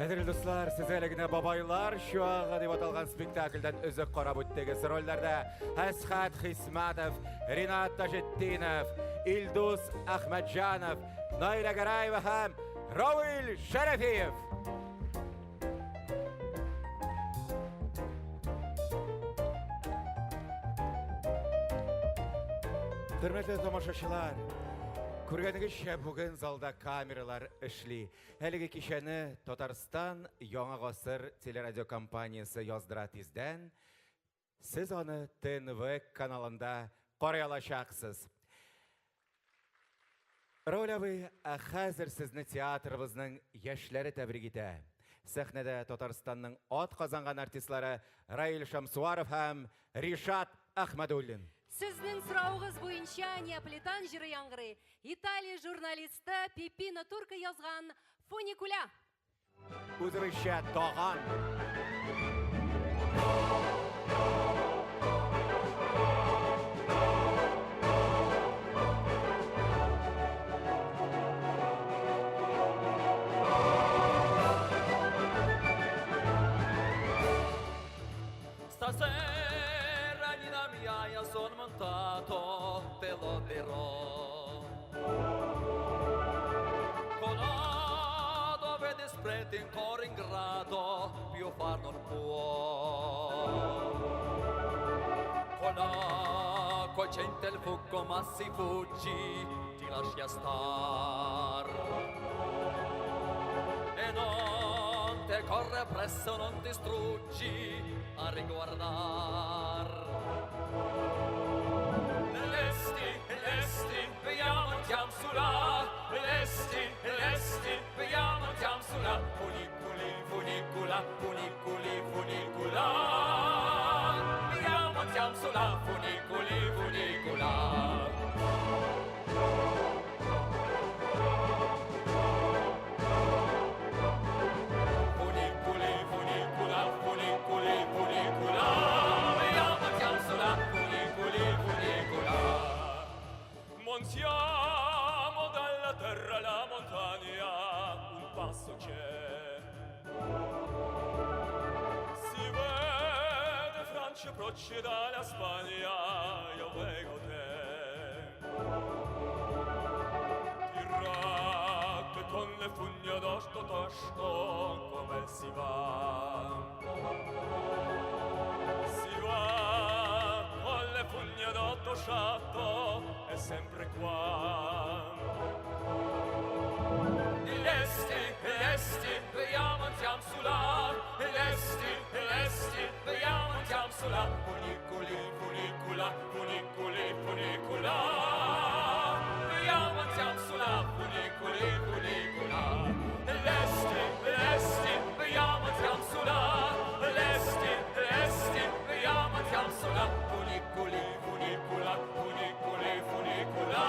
Кадерле дуслар, сез әле генә Бабайлар чуагы дип аталган спектакльдән өзек карап үттегез. Рольләрдә Әсхәт Хисматов, Ринат Таҗетдинов, Илдус Әхмәтҗанов, Наилә Гәрәева һәм Равил Шәрәфиев. Хөрмәтле тамашачылар, күргәнегезчә, бүген залда камералар эшли. Әлеге кичәне Татарстан Яңа гасыр телерадиокомпаниясе яздыра тиздән. Сез аны ТНВ каналында карый алачаксыз. Рауль абый, ә хәзер сезне театрыбызның яшьләре тәбрик итә. Сәхнәдә Татарстанның ат казанган артистлары Раил Шамсуаров һәм Ришат Әхмәдуллин. Сезнең соравыгыз буенча неаполитан җыры яңгырый. Италия журналисты Пеппино Турко язган Фуникуля. Үзебезчә таган. Stasera Nina mia io son montato te lo dirò Con dove dispreti in cuore ingrato più far non può Con l'acqua cente il fuoco ma si fuggi ti lascia star E non te corre presso non distruggi a riguardar. Lesti, lesti, vediamo andiamo sulla, lesti, lesti, vediamo andiamo sulla, funiculi, funicula, funiculi, funicula. Vediamo andiamo sulla, funiculi, funicula. Funiculi, funicula, funiculi, funicula. Vediamo andiamo sulla, funiculi, funicula. Montiamo dalla terra alla montagna, un passo c'è. Si vede Francia, proceda la Spagna, io vengo te. Tirate con le fugna d'osto tosto, come si va. Si va con le pugna d'otto sciatto, è sempre qua. Lesti, lesti, vediamo andiamo sulla, lesti, lesti, vediamo andiamo sulla, funiculi, funicula, funiculi, funicula. Vediamo andiamo sulla, funiculi, funicula. Lesti, lesti, vediamo andiamo sulla, lesti, lesti, vediamo andiamo sulla, funiculi, funicula, funiculi, funicula.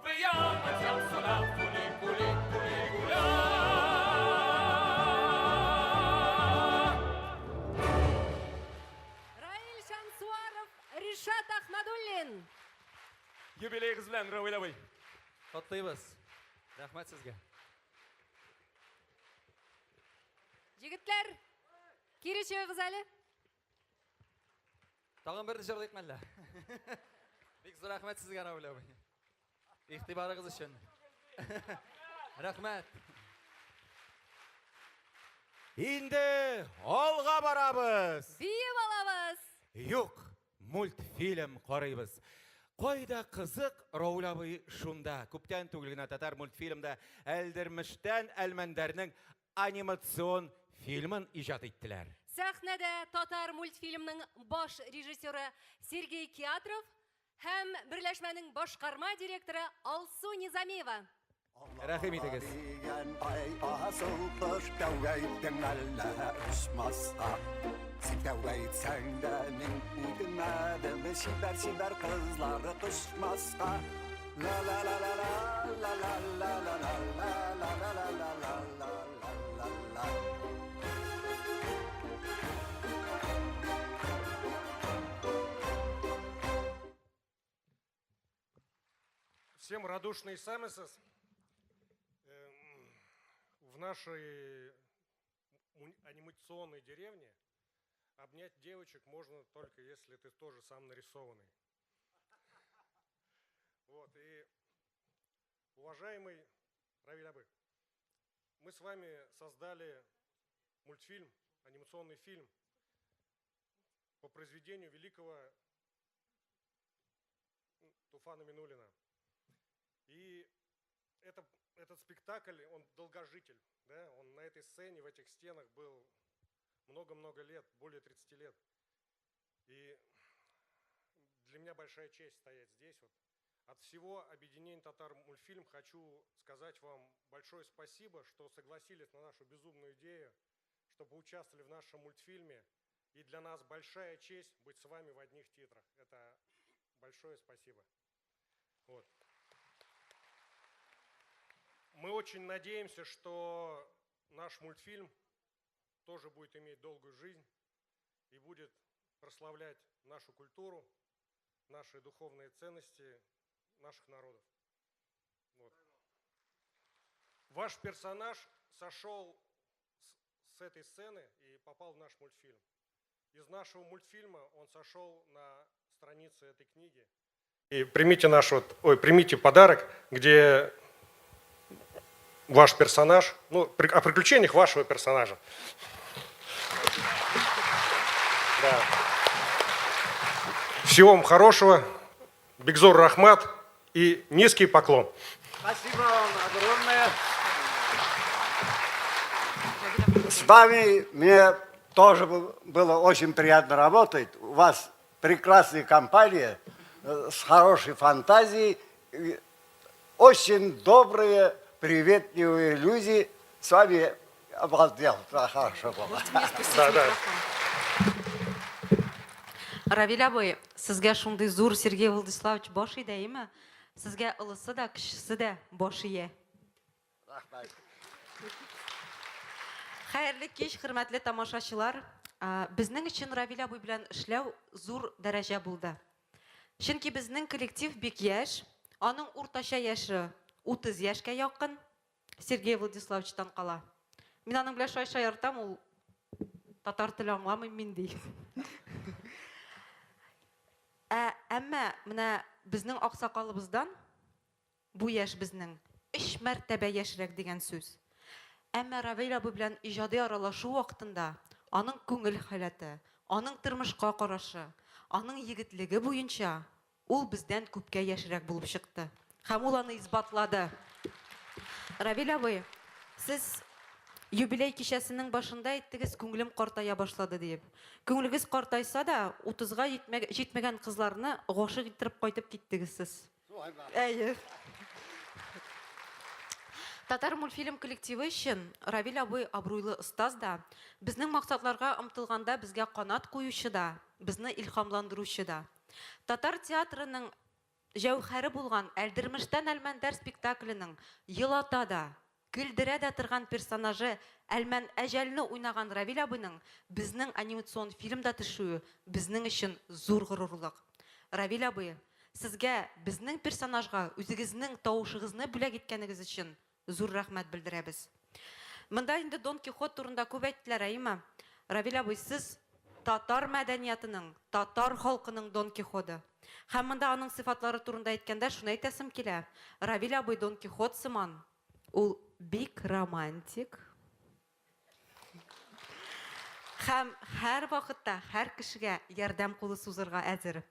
Vediamo andiamo sulla, funiculi, funicula. Раил Шамсуаров, Ришат Ахмадуллин. Юбилеегыз белән, Равил абый. Котлыйбыз. Рәхмәт сезгә. Егетләр, кире чыгыгыз әле. Тагын бер җырлыйк мәллә? Бик зур рәхмәт сезгә, Равил абый. Игътибарыгыз өчен. Рәхмәт. Инде алга барабыз. Биеп алабыз. Юк, мультфильм карыйбыз. Кайда кызык, Рауль абый шунда. Күптән түгел генә татар мультфильмда Әлдермештән Әлмәндәрнең анимацион фильмын иҗат иттеләр. Сәхнәдә татар мультфильмның баш режиссеры Сергей Киатров һәм берләшмәнең башкарма директоры Алсу Низамиева. Рәхим итегез. Ай, асыл кош тәүгә иттең әллә очмаска. Син тәүгә итсәң дә мин үтенмәдем чибәр-чибәр кызлары кочмаска. Ла ла ла ла ла ла ла ла ла ла ла ла ла ла ла ла ла ла ла. Всем радушный самисес. В нашей анимационной деревне обнять девочек можно только если ты тоже сам нарисованный. Вот, и уважаемый Равиль Абы, мы с вами создали мультфильм, анимационный фильм по произведению великого Туфана Минуллина. И этот спектакль, он долгожитель, да? Он на этой сцене, в этих стенах был много-много лет, более 30 лет. И для меня большая честь стоять здесь. Вот. От всего объединения «Татар мультфильм» хочу сказать вам большое спасибо, что согласились на нашу безумную идею, что поучаствовали в нашем мультфильме. И для нас большая честь быть с вами в одних титрах. Это большое спасибо. Вот. Мы очень надеемся, что наш мультфильм тоже будет иметь долгую жизнь и будет прославлять нашу культуру, наши духовные ценности наших народов. Вот. Ваш персонаж сошел с этой сцены и попал в наш мультфильм. Из нашего мультфильма он сошел на страницы этой книги. И примите наш вот, ой, примите подарок, где ваш персонаж, ну, о приключениях вашего персонажа. Да. Всего вам хорошего. Бик зур рәхмәт и низкий поклон. Спасибо вам огромное. С вами мне тоже было очень приятно работать. У вас прекрасная компания с хорошей фантазией, и очень добрые, приветливые люди. С вами обалдел. Да, хорошо было. Да. Равиль абый, сезгә шундый зур Сергей Владиславович баш иде, әйеме? Сезгә олысы да, кечесе дә баш ия. Рәхмәт. Хәерле кич, хөрмәтле тамашачылар. Безнең өчен Равиль абый белән эшләү зур дәрәҗә булды. Чөнки безнең коллектив бик яшь, аның уртача яше 30 яшькә якын, Сергей Владиславовичтан кала. Мин аның белән шулай шаяртам, ул татар теле аңламыйм мин ди. Ә, әмма менә безнең аксакалыбыздан бу яшь безнең өч мәртәбә яшьрәк дигән сүз. Әмма Равил абый белән иҗади аралашу вакытында аның күңел халәте, аның тормышка карашы, аның егетлеге буенча ул бездән күпкә яшьрәк булып чыкты. Һәм ул аны исбатлады. Равил абый, сез юбилей кичәсенең башында әйттегез, күңелем картая башлады диеп. Күңелегез картайса да, 30-га җитмәгән кызларны гашыйк иттереп кайтып киттегез сез. Әйе. Татар мультфильм коллективы өчен Равил абый абруйлы остаз да, безнең максатларга омтылганда безгә канат куючы да, безне илһамландыручы да. Татар театрының җәүһәре булган Әлдермештән Әлмәндәр спектакленең елата да, көлдерә дә торган персонажы Әлмән Әҗәлне уйнаган Равил абыйның безнең анимацион фильмда төшүе безнең өчен зур горурлык. Равил абый, сезгә безнең персонажга үзегезнең тавышыгызны бүләк иткәнегез өчен зур рәхмәт белдерәбез. Монда инде Дон Кихот турында күп әйттеләр, әйеме? Равил абый, сез татар мәдәниятының, татар халкының Дон Кихоты. Һәм монда аның сыйфатлары турында әйткәндә шуны әйтәсем килә. Равил абый Дон Кихот сыман. Ул бик романтик. Һәм һәрвакытта һәр кешегә ярдәм кулы сузырга әзер.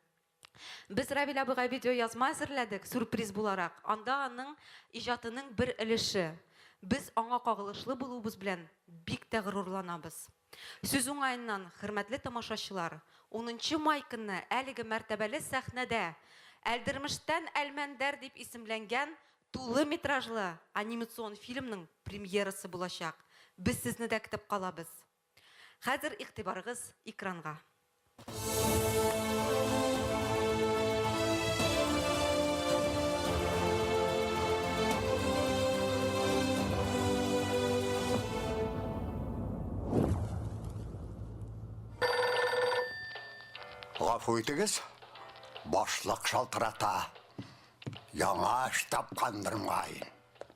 Без Равил абыйга видеоязма әзерләдек, сюрприз буларак. Анда аның иҗатының бер өлеше. Без аңа кагылышлы булуыбыз белән бик тә горурланабыз. Сүз уңаеннан, хөрмәтле тамашачылар, унынчы май көнне әлеге мәртәбәле сәхнәдә Әлдермештән Әлмәндәр дип исемләнгән тулы метражлы анимацион фильмның премьерасы булачак. Без сезне дә көтеп калабыз. Хәзер игътибарыгыз экранга. Гафу итегез, башлык шалтырата. Яңа эш тапкандыр мөгаен.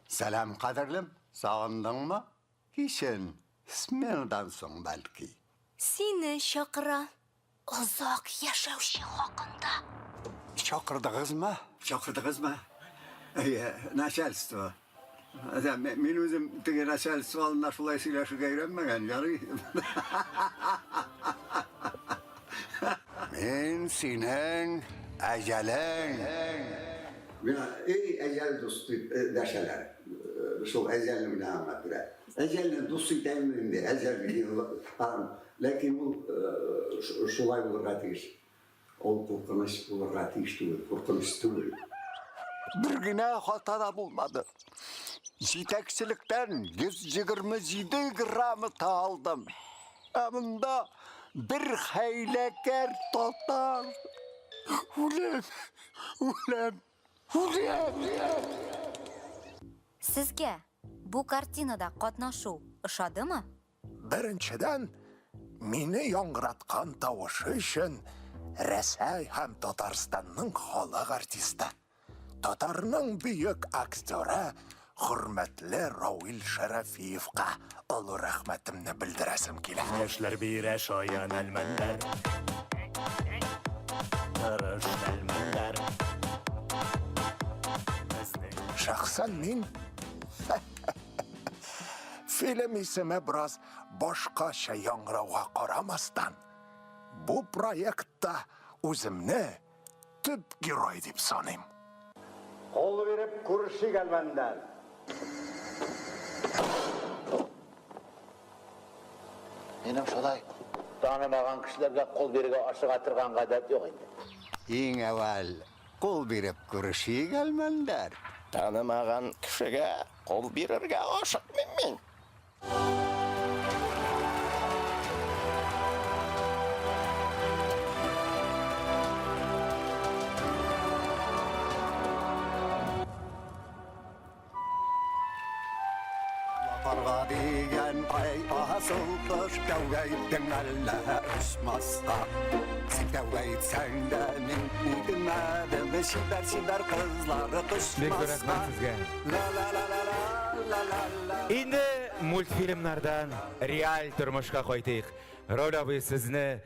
Сәлам, кадерлем, сагындыңмы? Кичен, сменадан соң, бәлки. Сине чакыра. Озак яшәүче хакында. Чакырдыгызмы? Чакырдыгызмы? Әйе, начальство. Мин үзем теге начальство алдында шулай сөйләшергә өйрәнмәгән, ярый. Мин синең әҗәлең. Миңа, эй, әҗәл дус дип дәшәләр. Шул әҗәлне уйнаганга күрә. Әҗәлне дус итәм инде, әҗәл ләкин ул шулай булырга тиеш. Ул куркыныч булырга тиеш түгел, куркыныч түгел. Бер генә хата да булмады. Җитәкчелектән 127 грамота алдым. Ә монда бер хәйләкәр татар. Үләм, үләм, үләм. Сезгә бу картинада катнашу ошадымы? Беренчедән, мине яңгыраткан тавышы өчен Рәсәй һәм Татарстанның халык артисты, татарның бөек актеры, хөрмәтле Равил Шәрәфиевка олы рәхмәтемне белдерәсем килә. Яшьләр бирә шаян Әлмәндәр. Тырыш Әлмәндәр. Безнең. Шәхсән мин Фильм исеме бераз башкача яңгырауга карамастан, бу проектта үземне төп герой дип саныйм. Кул биреп күрешик, Әлмәндәр. Минем шулай танымаган кешеләргә кул бирергә ашыга торган гадәт юк инде. Иң әүвәл кул биреп күрешик, Әлмәндәр. Танымаган кешегә кул бирергә ашыкмыйм мин. Лапарга дигән ай асыл кош тәүгә иттең әллә очмаска. Син тәүгә итсәң дә мин үтенмәдем, чибәр чибәр кызлар Бик зур рәхмәт сезгә. Инде мультфильмнардан реаль тормышка кайтыйк. Роль абый сезне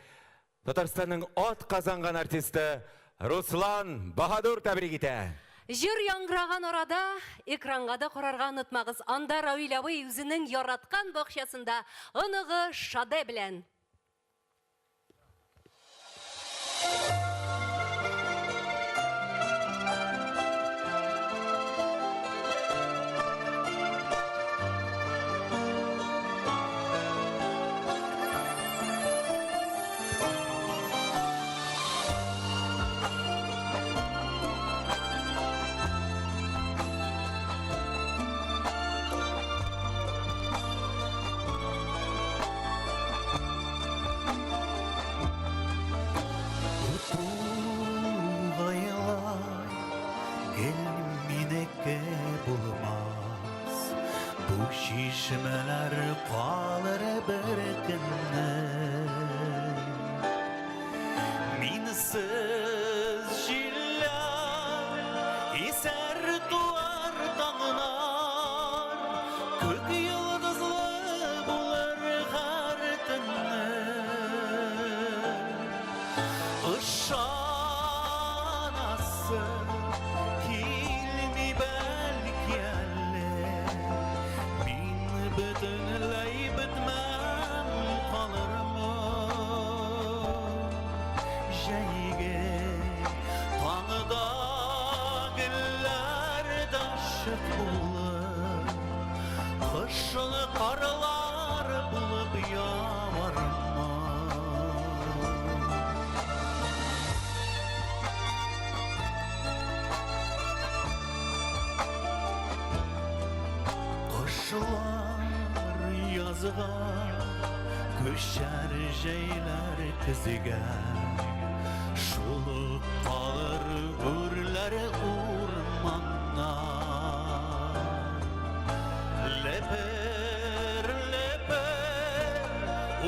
Татарстанның ат казанган артисты Руслан Баһадур тәбрик итә. Җыр яңгыраган арада экранга да карарга онытмагыз. Анда Равил абый үзенең яраткан бакчасында оныгы Шаде белән. Гел минеке булмас Бу чишмәләр калыр бер көнне Минсез җилләр исәр туар таңнар Күк йолдызлы булыр һәр төнне Ышанасы килми бәлки әле Мин бөтенләй бетмәм калырмын. булып, Кышын карлар булып явармын. Кышлар язга, күчәр җәйләр көзгә. Шул ук калыр үрләре урманнар. Лепер, лепер,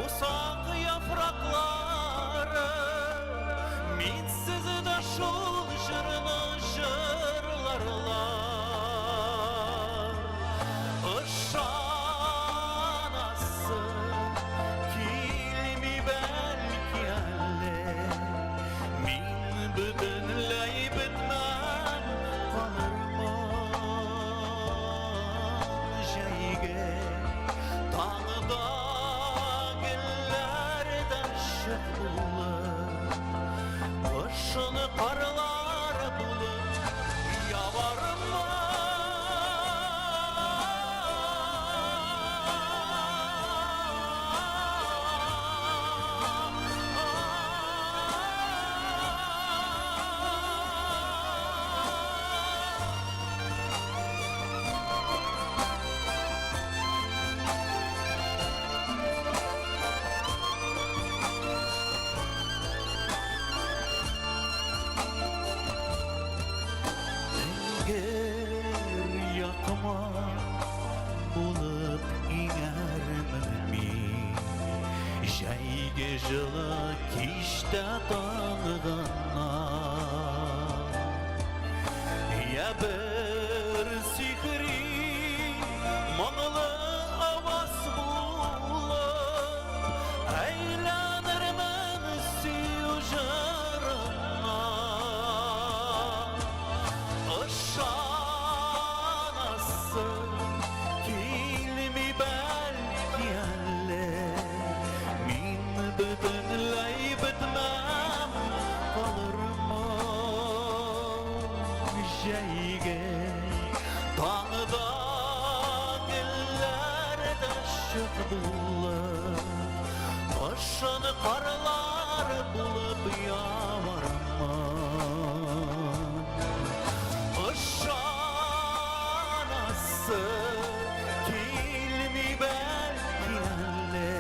усак яфраклары, Мин сездә шул җырны җырларлар. Ышанасы килми бәлки әле, Мин бөтенләй бетмәм, калырмын җәйге таңда гөлләрдән чык булып, Кышын карлар булып явармын. Эңгер якма булып иңәрмен мин, Җәйге җылы кичтә таңганнан. Я бер сихри моңлы аваз булып, Әйләнермен сөю җырына. Ышанасы килми бәлки әле, Мин бөтенләй бетмәм, калырмын җәйге таңда гөлләрдә чык булып, Кышын карлар булып явармын. Ышанасы килми бәлки әле,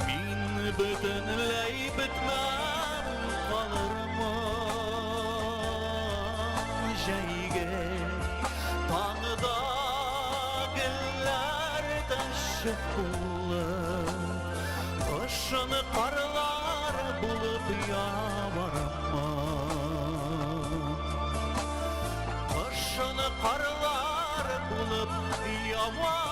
Мин бөтенләй бетмәм, калырмын җәйге таңда гөлләрдә чык булып, Кышын карлар булып явармын. Кышын карлар булып явармын.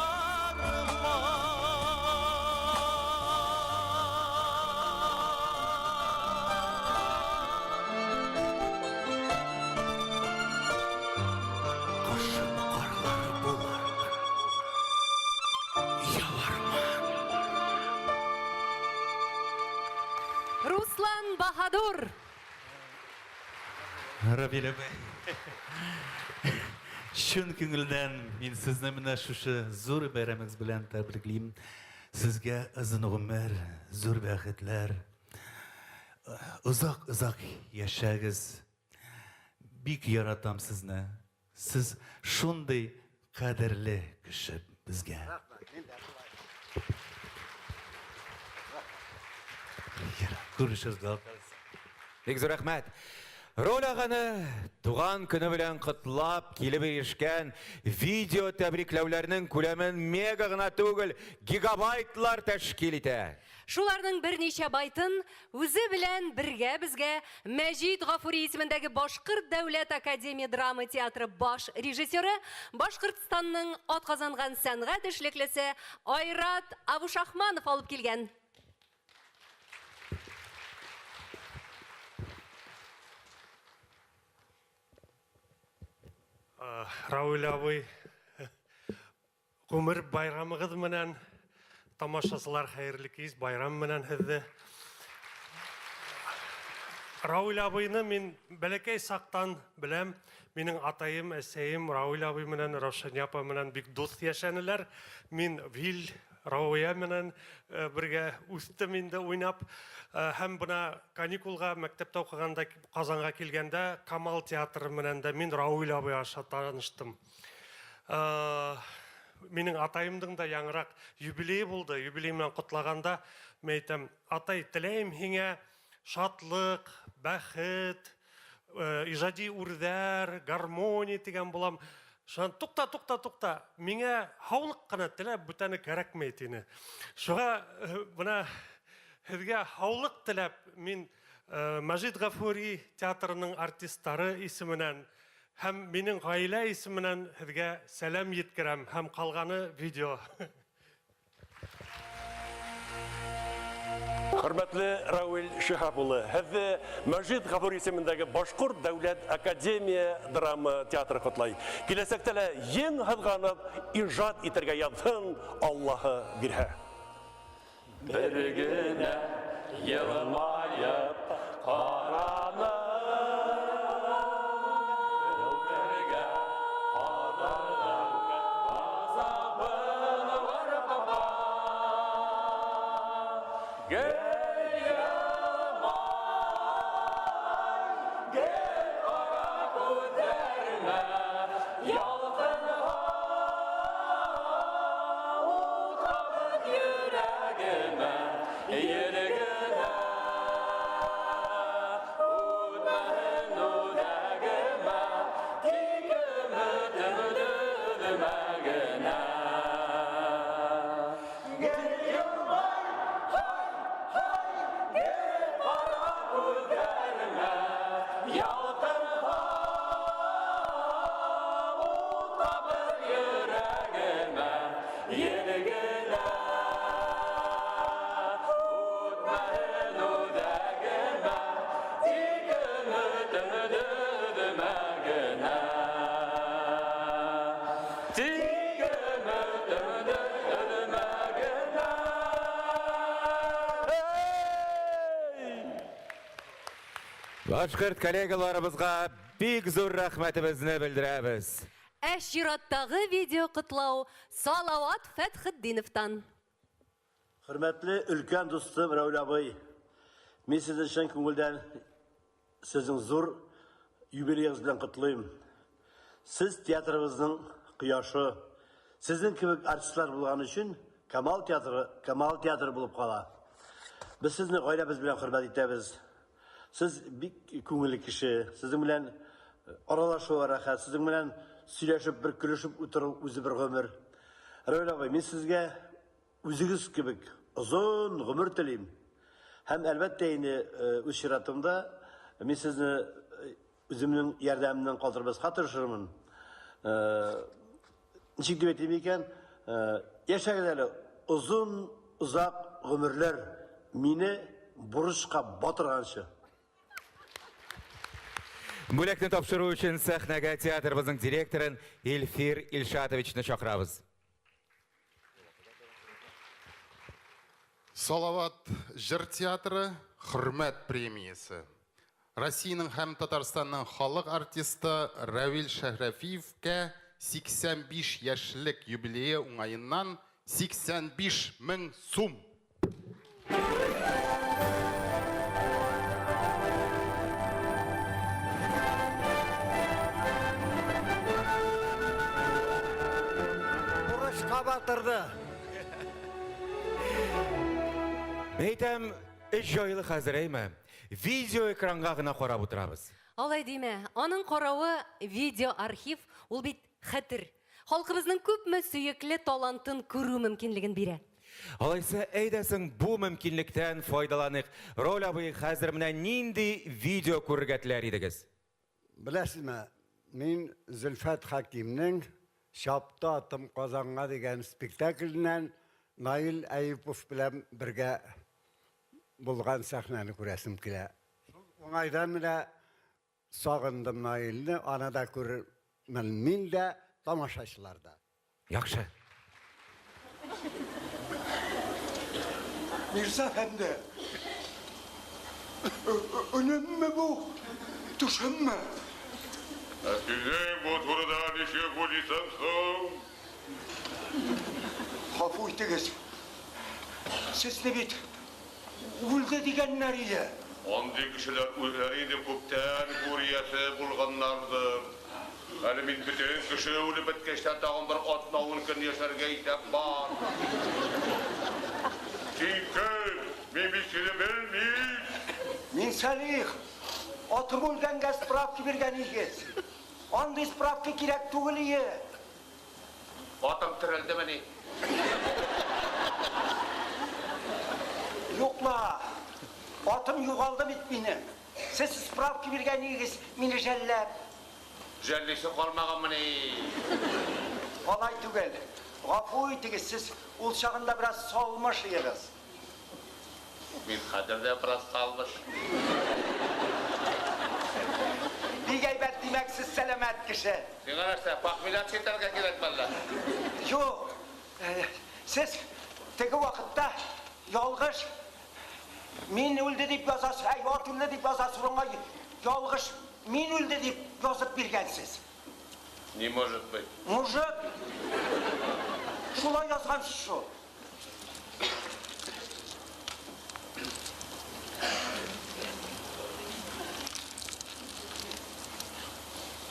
Кышын карлар булырмын, явармын. Руслан Баһадур! Равил абый, чын күңелдән мин сезне менә шушы зур бәйрәмегез белән тәбриклим. Сезгә озын гомер, зур бәхетләр. Озак-озак яшәгез. Бик яратам сезне. Сез шундый кадерле кеше безгә. Күрешербез. Бик зур рәхмәт. Роль аганы туган көне белән котлап килеп ирешкән видео тәбрикләүләрнең күләмен мега гына түгел, гигабайтлар тәшкил итә. Шуларның берничә байтын үзе белән бергә безгә Мәҗит Гафури исемендәге Башкорт дәүләт академия драма театры баш режиссеры, Башкортстанның атказанган сәнгать эшлеклесе Айрат Абушахманов алып килгән. Рауил абый, гомер байрамыгыз менән, тамашачылар, хәерле кич, байрам менән һеҙҙе. Рауил абыйны мин бәләкәй сактан беләм. Минем атаем, әсәем Рауил абый менән Раушания апа менән бик дус яшәнеләр. Мин Вил Рауия менән э, бергә үстем инде уйнап. Э, һәм бына каникулга мәктәптә укыганда Казанга килгәндә Камал театры менән дә мин Рауил абый аша таныштым. Э, минем атаемның да яңырак юбилее булды. Юбилей белән котлаганда мин әйтәм, атай, теләем һиңә шатлык, бәхет, э, иҗади үрдәр, гармония дигән булам. Шуннан тукта, тукта, тукта, миңа һаулык кына теләп бүтәне кәрәкмәй тине. Шуңа э, менә һеҙгә һаулык теләп мин э, Мәҗит Гафури театрының артистлары исеменнән һәм минең гаилә исеменнән һеҙгә сәлам еткерәм һәм калганы видео. Хөрмәтле Рауил Шиһап улы, һеҙҙе Мәжит Ғафури исемендәге Башҡорт дәүләт академия драма театры ҡотлай. Киләсәктә лә ең һыҙғанып ижад итергә яҙһын, Аллаһы бирһә. Бер генә елмаеп караны. Башкорт коллегаларыбызга бик зур рәхмәтебезне белдерәбез. Ә чираттагы видео котлау Салават Фәтхетдиновтан. Хөрмәтле өлкән дустым Рәүл абый, мин сезне чын күңелдән сезнең зур юбилеегыз белән котлыйм. Сез театрыбызның кояшы. Сезнең кебек артистлар булган өчен Камал театры Камал театры булып кала. Без сезне гаиләбез белән хөрмәт итәбез. Сез бик күңелле кеше. Сезнең белән аралашу рәхәт. Сезнең белән сөйләшеп, бер көлешеп утыру үзе бер гомер. Рәүл абый, мин сезгә үзегез кебек озын гомер телим. Һәм әлбәттә инде үз чиратымда мин сезне үземнең ярдәмемнән калдырмаска тырышырмын. Ничек дип әйтим икән, яшәгез әле озын, озак гомерләр мине бурычка батырганчы. Бүләкне тапшыру өчен сәхнәгә театрыбызның директорын Илфир Илшатовичны чакырабыз. Салават җыр театры Хөрмәт премиясе. Россиянең һәм Татарстанның халык артисты Равил Шәрәфиевкә 85 яшьлек юбилее уңаеннан 85 мең сум. Бурычка батырды. Әйтәм, эш җайлы хәзер, әйме? Видео экранга гына карап утырабыз. Алай димә, аның каравы видеоархив, ул бит хәтер. Халкыбызның күпме сөекле талантын күрү мөмкинлеген бирә. Алайса, әйдә соң бу мөмкинлектән файдаланыйк. Роль абый, хәзер менә нинди видео күрергә теләр идегез? Беләсезме, мин Зөлфәт Хәкимнең Чапты атым Казанга дигән спектакленнән Наил Әюпов белән бергә булган сәхнәне күрәсем килә. Шул уңайдан менә Сагындым Наилне, аны да күрермен мин дә, тамашачылар да. Яхшы. Мирза әфәнде! Өнемме бу? Төшемме? Ә синең бу турыда ничек уйлыйсың соң? Гафу итегез. Сезне бит үлде дигәннәр иде. Андый кешеләр үзләре инде күптән гүр иясе булганнардыр. Әле мин бөтен кеше үлеп беткәч тә тагын бер атна-ун көн яшәргә исәп бар. Син кем? Мин бит сине белмим. Мин Сәлих. Атым үлгәнгә справка биргән игез. Андый справка кирәк түгел ие. Атың терелдемени? Юк ла. Атым югалды бит минем. Сез справка биргән игез, мине жәлләп. Жәллисе калмаганмыни? Алай түгел. Гафу итегез, сез ул чагында бераз салмыш иегез. Мин хәзер дә бераз салмыш. Бик әйбәт, димәк, сез сәламәт кеше. Сиңа нәрсә, похмеляться итәргә кирәкме әллә? Юк, сез теге вакытта ялгыш мин үлде дип язасыз, әй, ат үлде дип язасыз урынга ялгыш мин үлде дип язып биргәнсез. Не может быть. Может. Шулай язгансыз шул.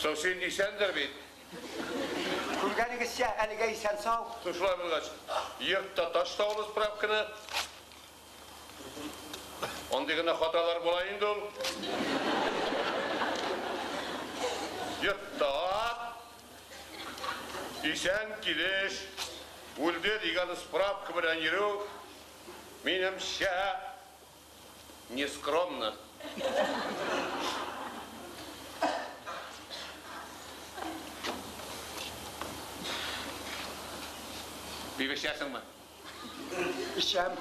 Соң син исәндер бит? Күргәнегезчә, әлегә исән-сау. Соң шулай булгач, ерт та ташла ул справканы. Андый гына хаталар була инде ул. Ерт та ат. Исән килеш үлде дигән справка белән йөрү, минемчә, нескромно. Пиво эчәсеңме? Эчәм.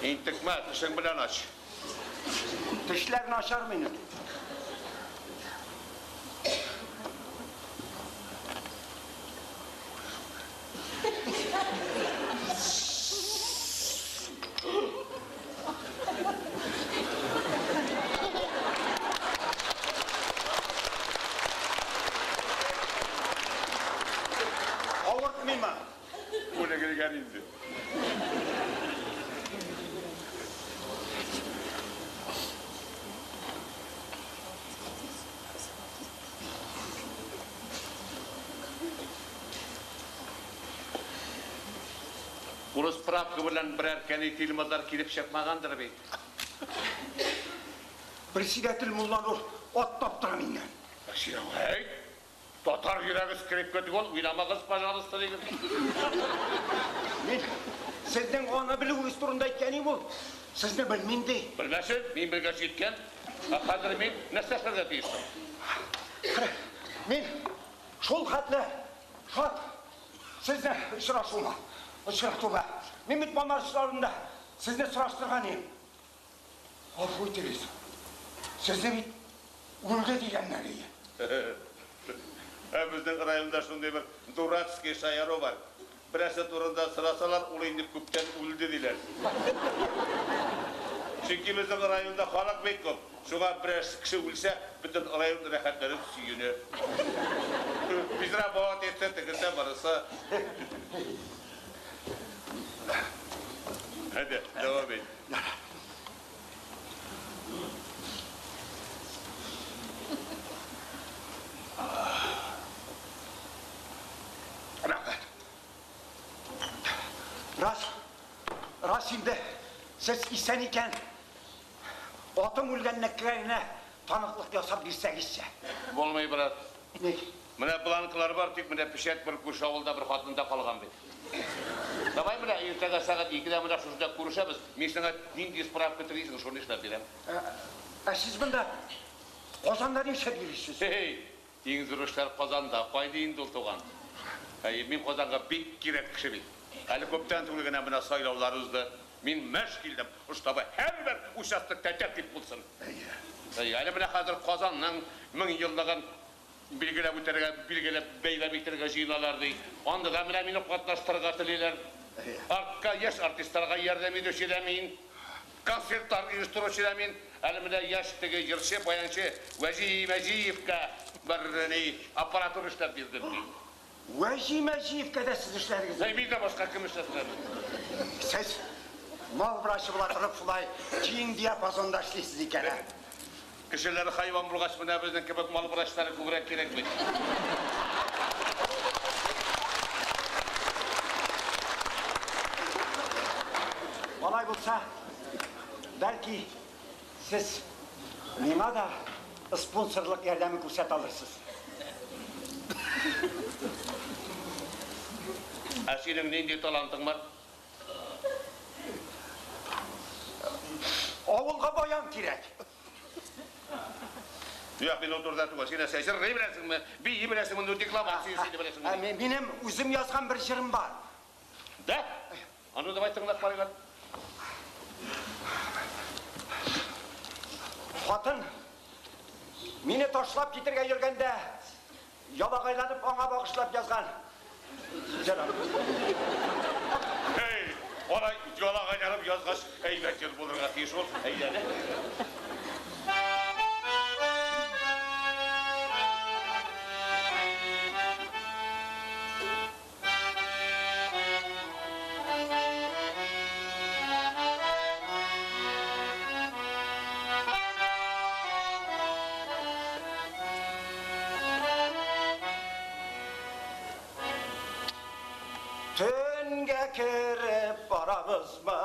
Интекмә, тешең белән ач. Тешләр начар минем. Авыртмыймы? Күнегелгән инде. Урыс справка белән берәр кәнитил-мазар килеп чыкмагандыр бит. Председатель Мулланур ат таптыра миннән. Син аңа әйт, татар йөрәге скрипка түгел, уйнамагыз, пожалуйста, диген. Мин сезнең аны белүегез турында әйткән идем ул. Сезне белмим ди. Белмәсен, мин белгәч әйткән. Ә хәзер мин нәрсә эшләргә тиеш соң? Мин шул хәтле шат сезне очрашуыма, очратуга. Мин бит моңарчыларында сезне сораштырган идем. Гафу итегез. Сезне бит үлде дигәннәр иде. Ә безнең районда шундый бер дурацкий шаяру бар. Берәрсе турында сорасалар, ул инде күптән үлде, диләр. Чөнки безнең районда халык бик күп. Шуңа берәр кеше үлсә, бөтен район рәхәтләнеп сөенә. Безработица, тегесе, монысы. Әйдә, дәвам ит. Рәхмәт. Рас, рас инде, сез исән икән, атым үлгәнлеккә генә таныклык ясап бирсәгезчә. Булмый, брат. Ник? Менә бланклар бар, тик менә печать бер күрше авылда бер хатында калган бит. Давай менә иртәгә сәгать икедә менә шушында күрешәбез. Мин сиңа нинди справка телисең, шуны эшләп бирәм. Ә сез монда Казанда нишләп йөрисез? Һей, Иң зур эшләр Казанда. Кайда инде ул, туган? Әйе, мин Казанга бик кирәк кеше бит. Әле күптән түгел генә менә сайлаулар узды. Мин мәш килдем, штабы һәрбер участокта тәртип булсын. Әйе. Әле менә хәзер Казанның 1000 еллыгын билгеләп үтәргә, билгеләп, бәйләп итәргә җыеналар, ди. Анда да менә мине катнаштырырга телиләр. Артка, яшь артистларга ярдәм итүче дә мин, концертлар оештыручы да мин. Әле менә яшь теге җырчы, баянчы Вәҗи Мәҗиевкә бер ни аппаратура эшләп бирдем, ди. Вәҗи Мәҗиевкә дә сез эшләдегезме? Әй, миннән башка кем эшләсен әле? Сез мал врачы була торып шулай киң диапазонда эшлисез икән, ә? Кешеләр хайван булгач, менә безнең кебек мал врачлары күбрәк кирәк бит. Алай булса, бәлки, Сез миңа да спонсорлык ярдәме күрсәтә алырсыз. Ә синең нинди талантың бар? Авылга баян кирәк. Юк, мин ул турыда түгел. Син нәрсә, җырлый беләсеңме, бии беләсеңме, ну декламация сөйли беләсеңме? Ә, минем үзем язган бер җырым бар. Да? А ну давай тыңлап карыйк әле. Хатын мине ташлап китергә йөргәндә ялагайланып аңа багышлап язган җырым. Эй, алай ялагайланып язгач, әйбәт җыр булырга тиеш ул. Әйдә әле. Төнгә кереп барабызмы?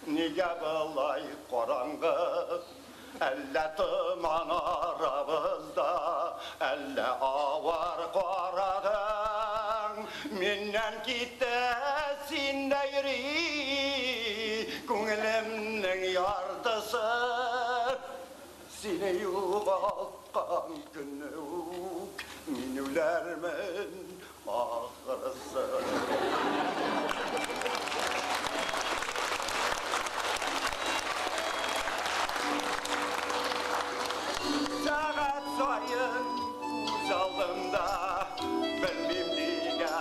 Нигә болай караңгы? Әллә томан арабызда, әллә авыр карадың? Миннән китте, син дә йөри, күңелемнең яртысы. Сине югалткан көнне үк мин үләрмен ахрысы. Сәгать саен күз алдымда, белмим нигә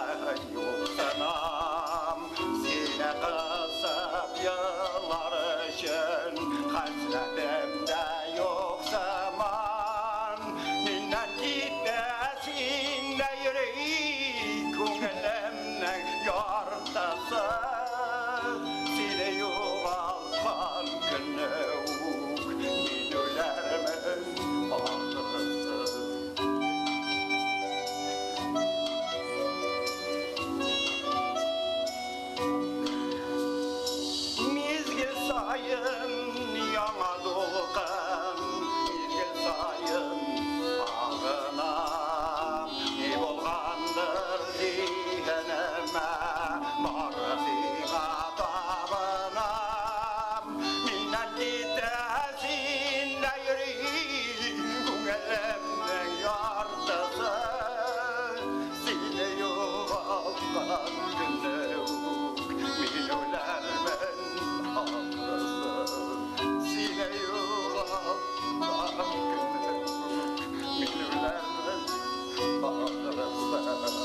юксынам. Сине кысып елар өчен хәсрәтем дә юк сыман. Миннән китте, син дә йөри, күңелемнең яртысы. Сине югалткан көнне үк мин үләрмен ахрысы. Мизгел саен яңа дулкын, мизгел саен сагынам. Ни булгандыр зиһенемә, бары сиңа табынам. Миннән китә, син дә йөри, күңелемнең яртысы. Сине югалткан көнне үк мин үләрмен ахрысы. Сине югалткан көнне үк мин үләрмен ахрысы.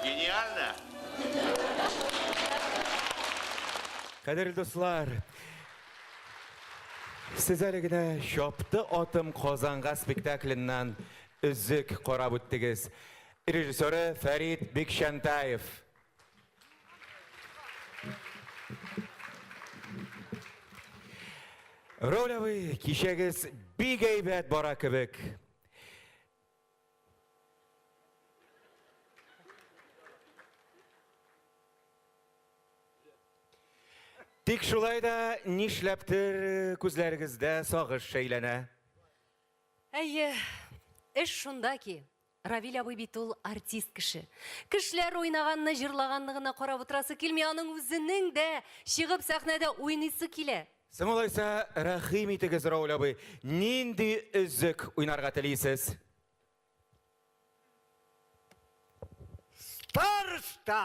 Гениально! Кадерле дуслар, сез әле генә Чапты атым Казанга спектакленнән өзек карап үттегез. Режиссеры Фәрит Бикчәнтаев. Роль абый, кичәгез бик әйбәт бара кебек. Тик шулай да нишләптер күзләрегездә сагыш шәйләнә. Әйе, эш шунда ки, Равил абый бит ул артист кеше. Кешеләр уйнаганны, җырлаганны гына карап утырасы килми, аның үзенең дә чыгып сәхнәдә уйныйсы килә. Соң алайса, рәхим итегез, Рауль абый, нинди өзек уйнарга телисез? Староста!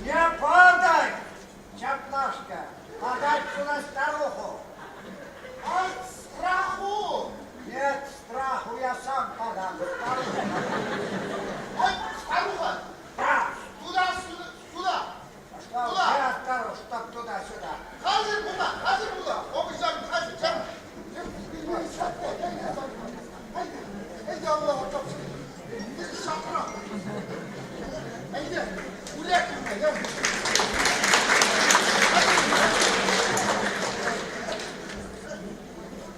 Не падай, чаплашка, подать сюда старуху. От страху! Нет, страху я сам подам. Старуху. Ой, старуха! Да. Туда, сюда, сюда! Что, Туда. я старух, чтоб туда-сюда. Хәзер була, хәзер була. Абыйжан, хәзер, җан. Әйдә, Аллага тапшыр. Шакыра. Әйдә, үләк инде,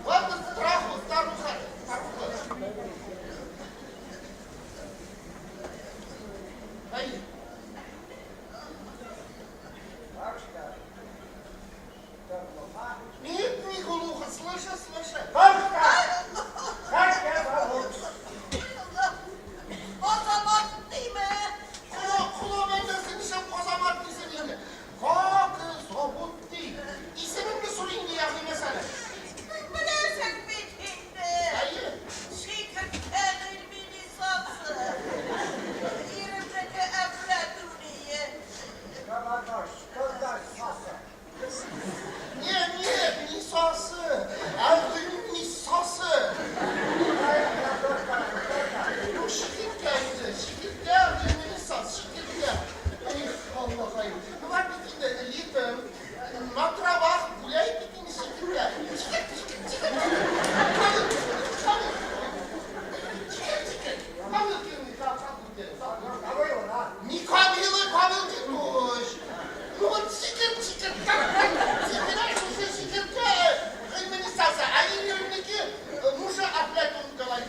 Ладно, страху, старуха, старуха. Әй, Бабушка, что, глуха? нет, не глухо, слыша, слыша. Бабушка, как тебя зовут? Азамат димме? Кола бәндәсе нишләп Азамат дисең инде? Как зовут ди. Исемеңне сорыйм инде, ягъни мәсәлән. Беләсең бит инде. Әйе. Чикерткә Гыйльменисасы. Иремнеке Әфләтүние. Кабанош, что значит сасы? Не, не, не сасы. Ә Гыйльменисасы. Ну, чикерткә инде, чикерткә Гыйльменисасы, чикерткә. Эх, Аллахай. Ну, бар бит инде, летом на травах гуляет бит инде чикерткә. Чикер, чикер, чикер. Павел, Павел. Чикер, чикер. Павел кем, как будет? Не Кабила, Павел Титуш. Ну вот чикер, чикер, как, син шушы чикерткә Гыйльменисасы, ә иремнеке мужа Әфләтун говорит.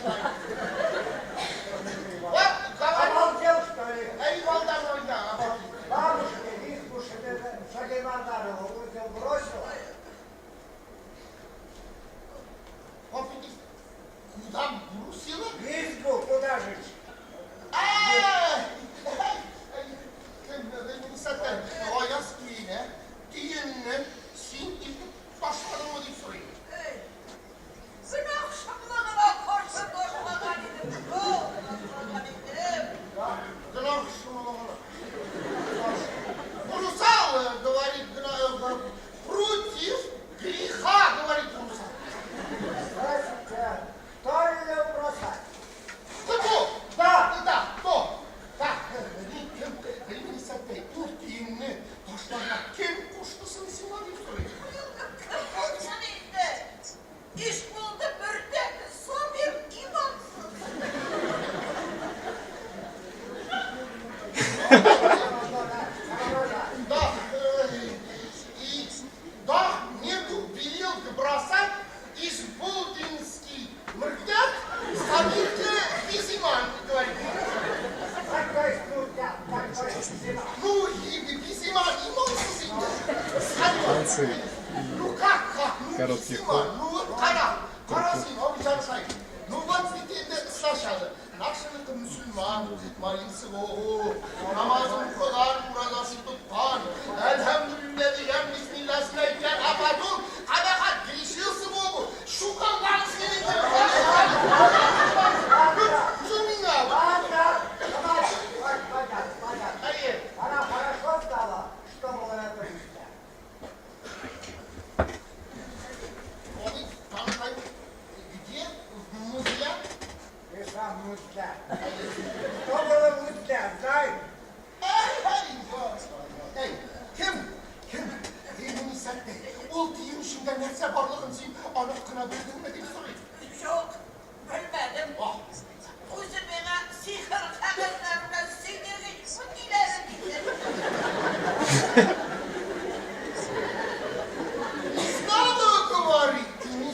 Вот, говорит. Обалдел, что ли? Эй, балдан ойда, обалдел. Бабушка в избу Шагимарданова узел бросила. Куда бросила? В избу, куда же? Аяз өенә төенне син илтеп ташладыңмы дип сорыйм. Гөнаһ шомлыгына каршы ташлаган идем шул, ташлаган идем. Гөнаһ шомлыгына. Русал, говорит, против греха, говорит русал. Здравствуйте. Кто ее бросать? Кто? Да. Да, кто? Да, кем? Гыйльменисаттәй, ул төенне ташларга кем кушты соң сиңа дип сорыйм. Кем булсын инде? Иш булды бердән Сабир имансыз. Да, и да, нету велел бросать Изболдинский мыркят, Сабирке без иман, говорит. Какой муртят, какой зима? Ну, и без иман, имансыз инде. Танцы Ну как, как? Ну, короткий без иман. ход. Ну вот кара, кара син, абыйҗан сай. Ну вот бит инде ислашады. Нашыныкы мөселман, молился Богу, намазын укыган, уразасын тоткан, әлхәмдүлилләһ дигән, бисмилласын әйткән, а потом кабахат грешился Богу, шуканган синең. Ну, миңа. Ладно, хватит, хватит, понятно, понятно. Әйе. Она хорошо знала, что было в этом избе. Абый, танкай, где? В музея? Ты сам мудля. Что было в мудле, знаешь? Эй, кем? Кем? Гыйльменисаттәй, ул төен эчендә нәрсә барлыгын син анык кына белдеңме дип сорыйм. Юк, белмәдем. Үзе миңа сихер кәгазьләренә сөйдерген күндиләре диде. Не знала, говорит, не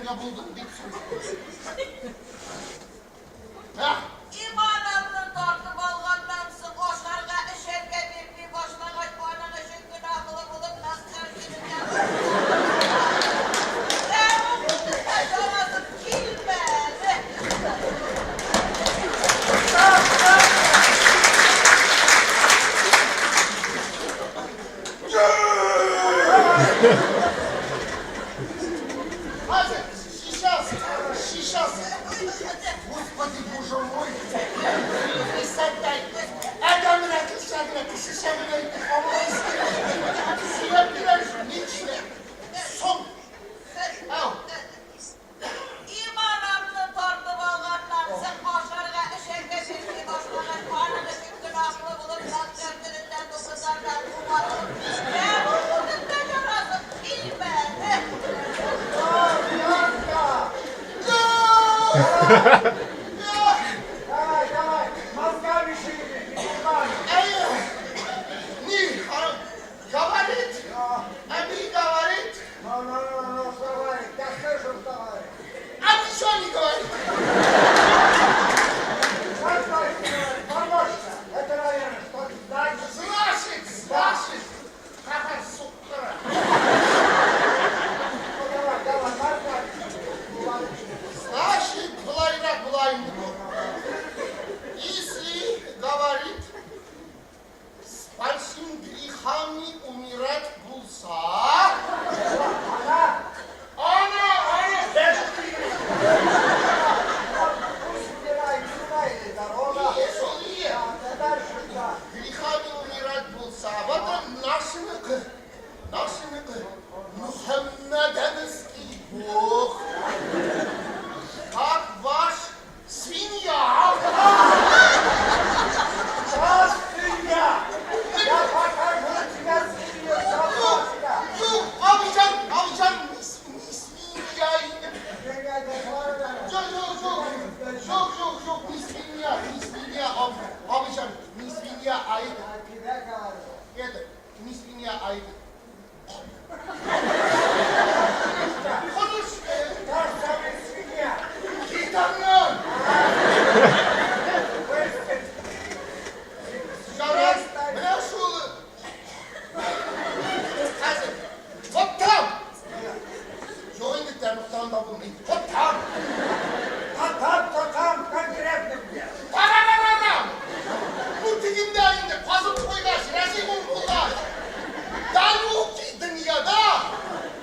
әйтергә булдың дип сорыйм. Ә? Иманымны тартып алганнан соң ашарга, эчәргә бирми башлагач, аның өчен гөнаһлы булып мәхшәр көнендә тәмуг утында янасым килмәде. Хәзер, сейчас, сейчас. Господи, боже мой. Присядь, Адәмрәк, кешегә, кешечә генә итеп, сөйләп бирә, нишләп? Соң. Ау. Иманымны тартып алганнан соң ашарга, эчәргә бирми башлагач, аның өчен гөнаһлы булып мәхшәр көнендә дуңгызлардан кубарылып, тәмуг утында янасым килмәде. Давай, давай, мозгами шевели, не губами. Әйе. Ни, говорит, әби говорит. Ну, ну, ну, ну, что говорит? Я слышу, что говорит. А ничего не говорит. Что значит говорит? Помощник. Это, наверное, что-то значит. Значит, значит. Какая сука. Ну, давай, давай, мозгами шевели. Значит, болайрак болай инде бу. Если говорит, с большим грехами умирать булса, Она, она, она, пусть умирает, жива или здорова. Есть он и Да, да дальше, да. грехами умирать булса, вот нашиныкы, нашиныкы, Мухаммедовский Бог, как ваш свинья. Что свинья? Я покажу тебе свинью собачка. Юк, абыйҗан, абыйҗан, не свинья. Свинья, это Юк, юк, юк, юк, юк, юк, не свинья, не свинья, абыйҗан, не свинья, а это, Я тебе говорю. это, не свинья, а это. Konuş. Та же самая свинья. Кит аннан. Ярар, менә шул. Хәзер. Вот там. Юк инде тәмугтан да булмый. Вот там. А там, то там, конкретно где? Тарарарарам. Бу тегендә инде казып куйгач, рәсем булгач. Далекий дөньяда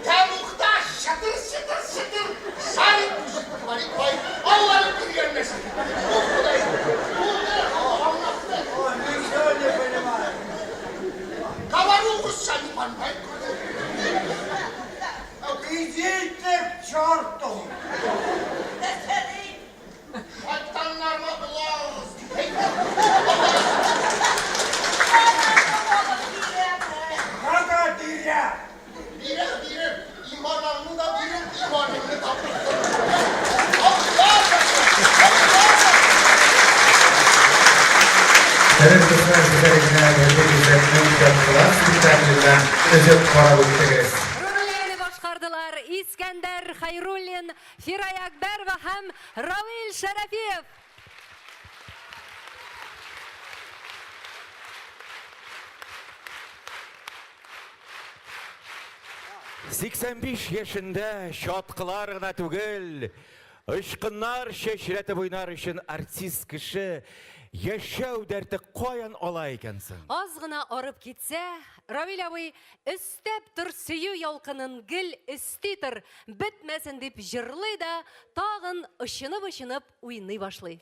тәмугта шытыр шытыр шытыр жарит мужик говорит, бай. Алланың биргән нәрсә. Бу Ходай. Бу не? Аңлатты. Ой, ничего не понимаю. Говорю русча, не понимаю. Иди ты к черту. Шайтаннарны булагыз. Надо бирә. Бирә, бирер. Иманыңны да бирер, иманыңны да Алла! Сәлам дуслар, гүзәл генә Мәҗит Гыйззәтнең Чаткылар спектакленнән өзек карап үттегез. Рольләрне башкардылар Искәндәр Хәйруллин, Фирая Әкбәрова һәм Равил Шәрәфиев. 85 яшендә чаткылар гына түгел, очкыннар чәчрәтеп уйнар өчен артист кеше яшәү дәрте каян ала икән соң? Аз гына арып китсә, Равил абый өстәп тор сөю ялкынын гел өсти тор, бетмәсен дип җырлый да, тагын очынып-очынып уйный башлый.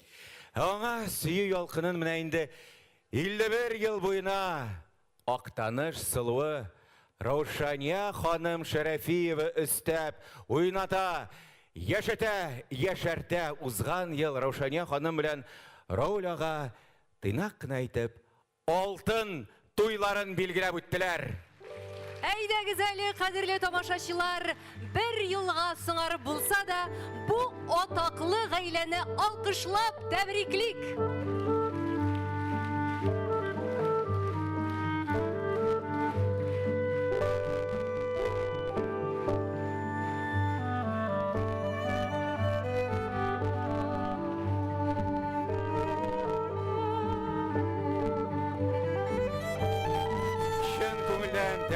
Ә аңа сөю ялкынын менә инде 51 ел буена Актаныш сылуы Раушания ханым Шәрәфиева өстәп уйната, яшәтә, яшәртә. Узган ел Раушания ханым белән Раул ага тыйнак кына итеп алтын туйларын билгеләп үттеләр. Әйдәгез әле, кадерле тамашачылар, бер елга соңарып булса да, бу атаклы гаиләне алкышлап тәбриклик.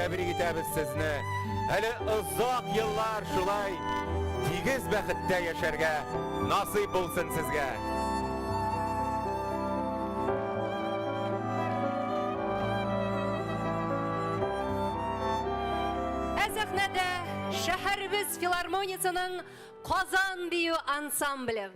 тәбрик итәбез сезне. Әле озак еллар шулай тигез бәхеттә яшәргә насыйп булсын сезгә. Ә сәхнәдә шәһәребез филармониясенең Казан бию ансамбле.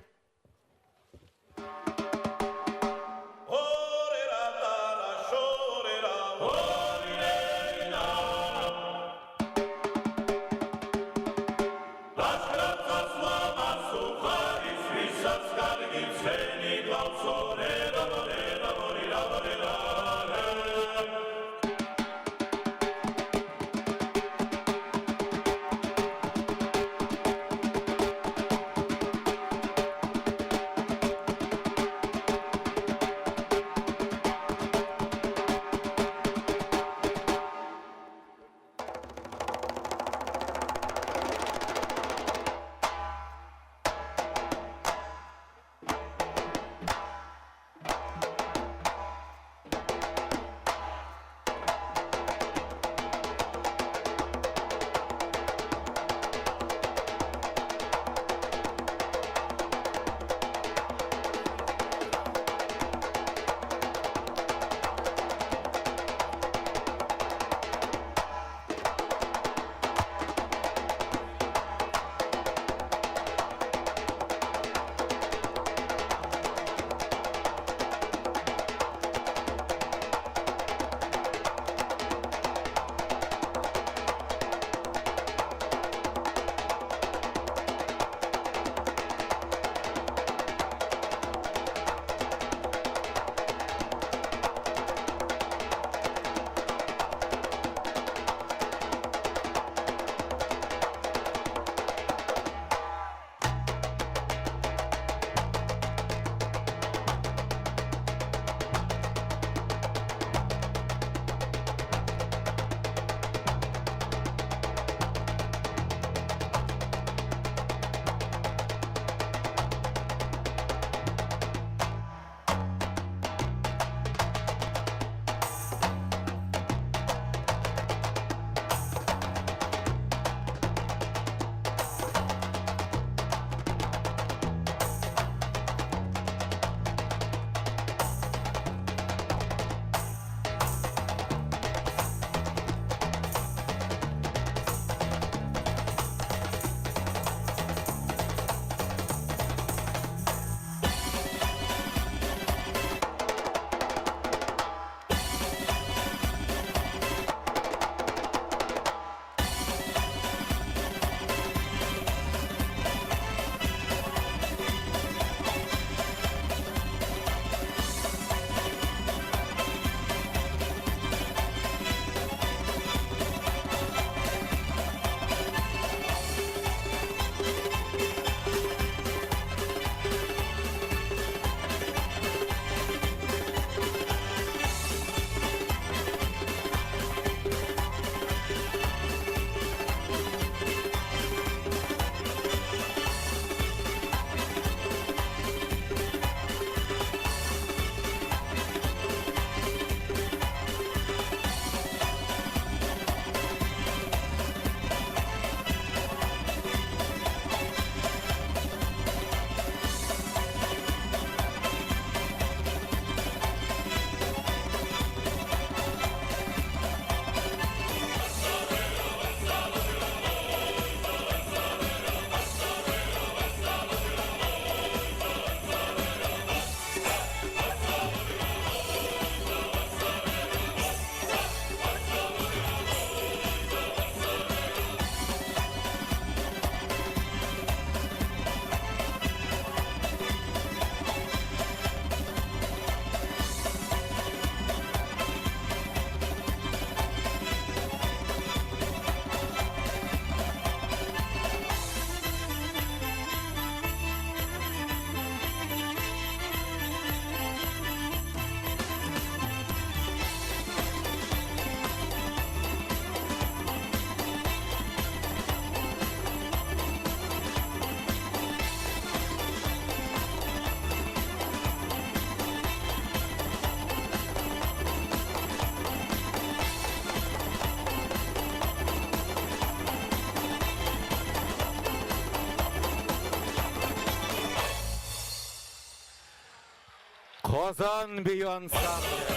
Казан бию ансамбле.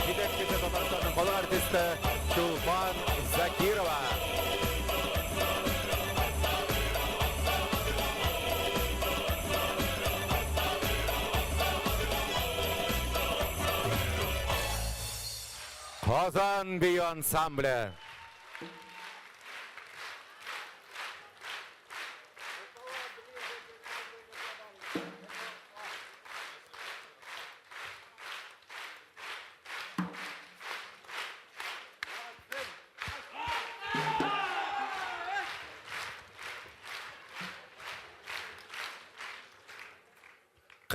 Җитәкчесе Татарстанның халык артисты Чулпан Закирова. Казан бию ансамбле.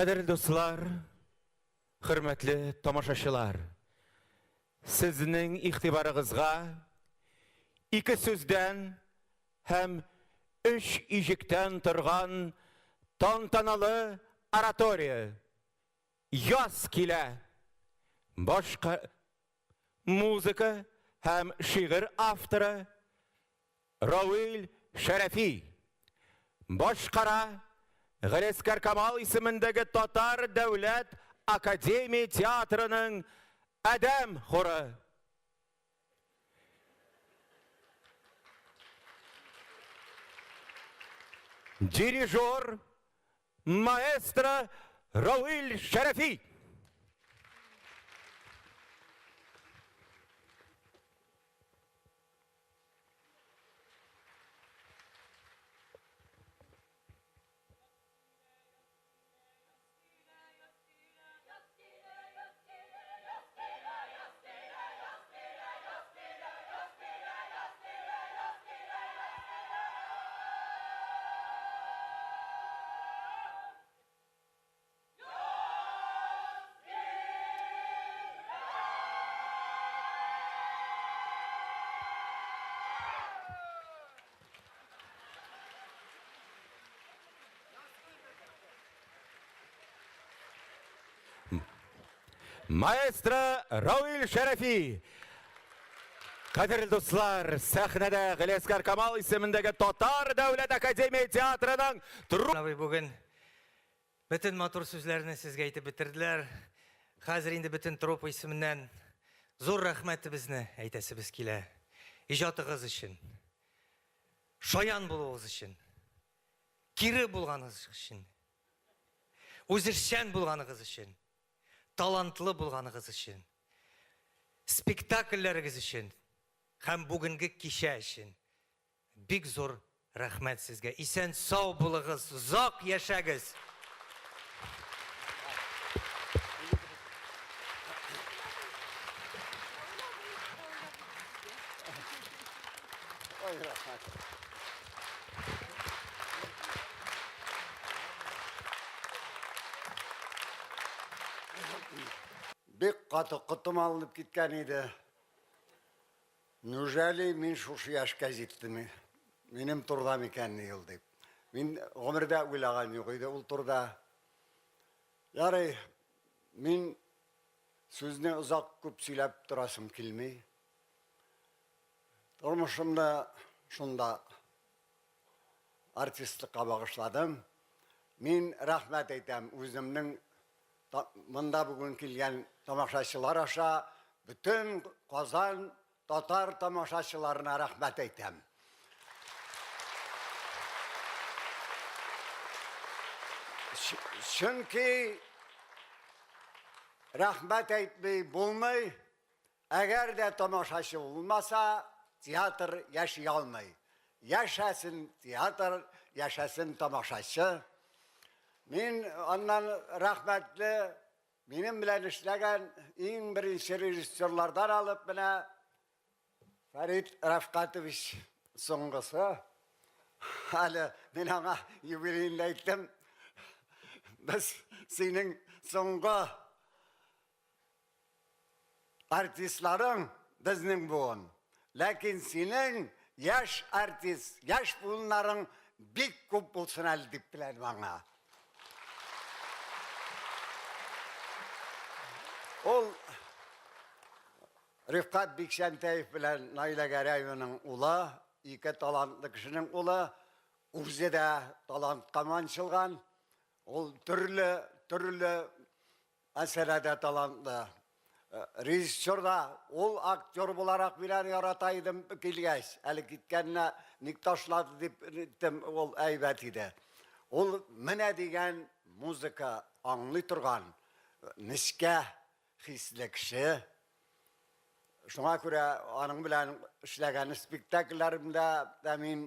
Кадерле дуслар, хөрмәтле тамашачылар, сезнең игътибарыгызга ике сүздән һәм өч иҗектән торган тантаналы оратория Яз килә! Башка музыка һәм шигырь авторы Равил Шәрәфи. Башкара Галәскәр Камал исемендәге Татар дәүләт академия театрының Адәм хоры. Дирижер, маэстро Равил Шәрәфи. Маэстро Равил Шәрәфи. Кадерле дуслар, сәхнәдә Галиәсгар Камал исемендәге Татар дәүләт академия театрының Абый бүген бөтен матур сүзләрне сезгә әйтеп бетерделәр. Хәзер инде бөтен труппа исеменнән зур рәхмәтебезне әйтәсебез килә. Иҗатыгыз өчен, шаян булуыгыз өчен, кире булганыгыз өчен, үзешчән булганыгыз өчен, талантлы булганыгыз өчен, спектакльләрегез өчен һәм бүгенге кичә өчен бик зур рәхмәт сезгә. Исән-сау булыгыз, озак яшәгез! Ой, рәхмәт. Бик каты котым алынып киткән иде. Неужели мин шушы яшькә җиттем? Минем турыда микәнни ул дип. Мин гомердә уйлаган юк иде ул турыда. Ярый, мин сүзне озак күп сөйләп торасым килми. Тормышымны шунда артистлыкка багышладым. Мин рәхмәт әйтәм үземнең монда бүген килгән тамашачылар аша бөтен Казан татар тамашачыларына рәхмәт әйтәм. Чөнки рәхмәт әйтми булмый. Әгәр дә тамашачы булмаса, театр яши алмый. Яшәсен театр, яшәсен тамашачы. Мин аннан рәхмәтле, минем белән эшләгән иң беренче режиссерлардан алып менә Фәрит Рафкатович соңгысы. Әле мин аңа юбилеенда әйттем. Без синең соңгы Артистларың безнең буын. Ләкин синең яшь артист, яшь буыннарың бик күп булсын әле дип теләдем аңа. Ул Рифкать Бикчәнтәев белән Наилә Гәрәеваның улы, ике талантлы кешенең улы, үзе дә талантка манчылган. Ул төрле, төрле Әсәрә дә талантлы. Режиссер да, ул актер буларак мин аны ярата идем килгәч, әле киткәненә ник ташлады дип ниттем, ул әйбәт иде. Ул менә дигән музыка аңлый торган, нечкә хисле кеше. Шуңа күрә аның белән эшләгән спектакльләремдә дә мин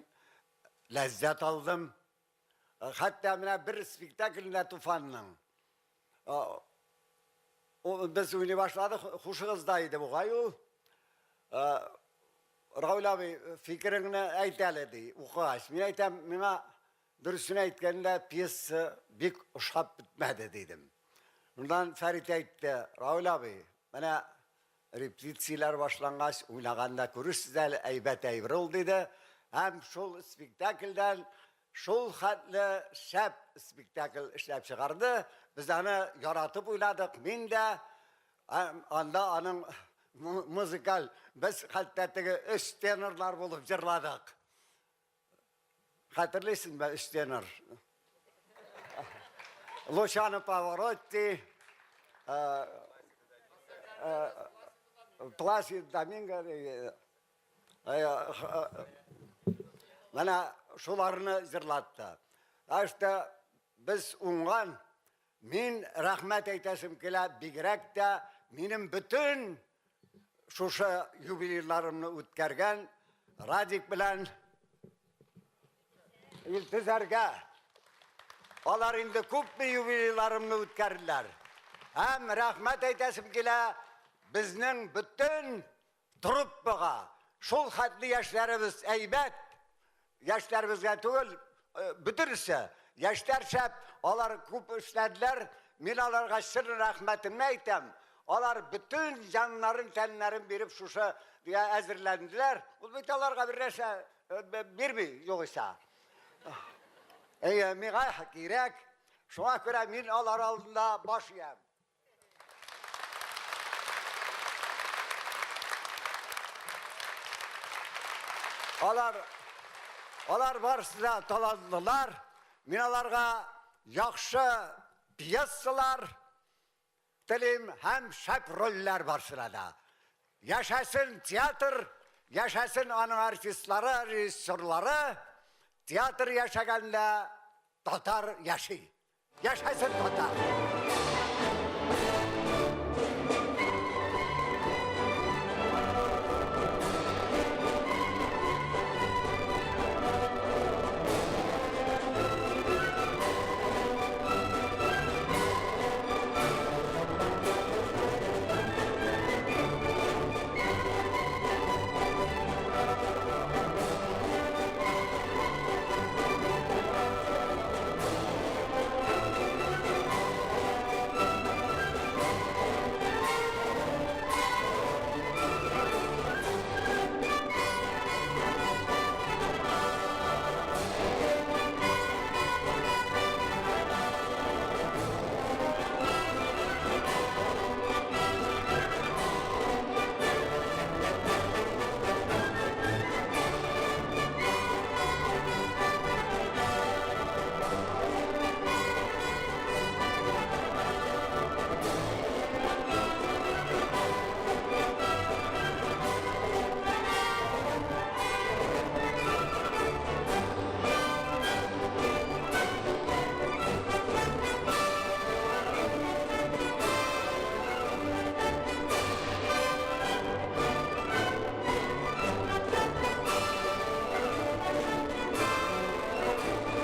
ләззәт алдым. Хәтта менә бер спектаклендә Туфанның без уйный башладык, хушыгызда иде бугай ул. Равил абый, фикереңне әйт әле, ди, укыгач. Мин әйтәм, миңа дөресен әйткәндә пьеса бик ошап бетмәде, дидем. Шуннан Фәрит әйтте, Равил абый, менә репетицияләр башлангач, уйнаганда күрерсез әле, әйбәт әйбер ул, диде. Һәм шул спектакльдән шул хәтле шәп спектакль эшләп чыгарды. Без аны яратып уйнадык. Мин дә анда аның музыкаль, без хәтта теге өч тенорлар булып җырладык. Хәтерлисеңме өч тенор? Лучано Паваротти, Пласидо Доминго, Менә шуларны җырлатты. Так что без уңган, мин рәхмәт әйтәсем килә, бигрәк тә минем бөтен шушы юбилейларымны үткәргән Радик белән Илтизәргә. Алар инде күпме юбилейларымны үткәрделәр. Һәм рәхмәт әйтәсем килә безнең бөтен Труппага шул хәтле яшьләребез әйбәт, яшьләребезгә түгел, э, бөтенесе яшьләр шәп, алар күп эшләделәр. Мин аларга чын рәхмәтемне әйтәм. Алар бөтен җаннарын, тәннәрен биреп шушы әзерләнделәр. Ул бит аларга бер нәрсә э, бирми, югыйсә. Әйе, миңа кирәк. Шуңа күрә мин алар алдында баш иям. Алар, алар барысы да талантлылар. Мин аларга яхшы пьесалар телим һәм шәп рольләр барысына да. Яшәсен театр, яшәсен аның артистлары, режиссерлары. Театр яшәгәндә татар яши. Яшәсен татар!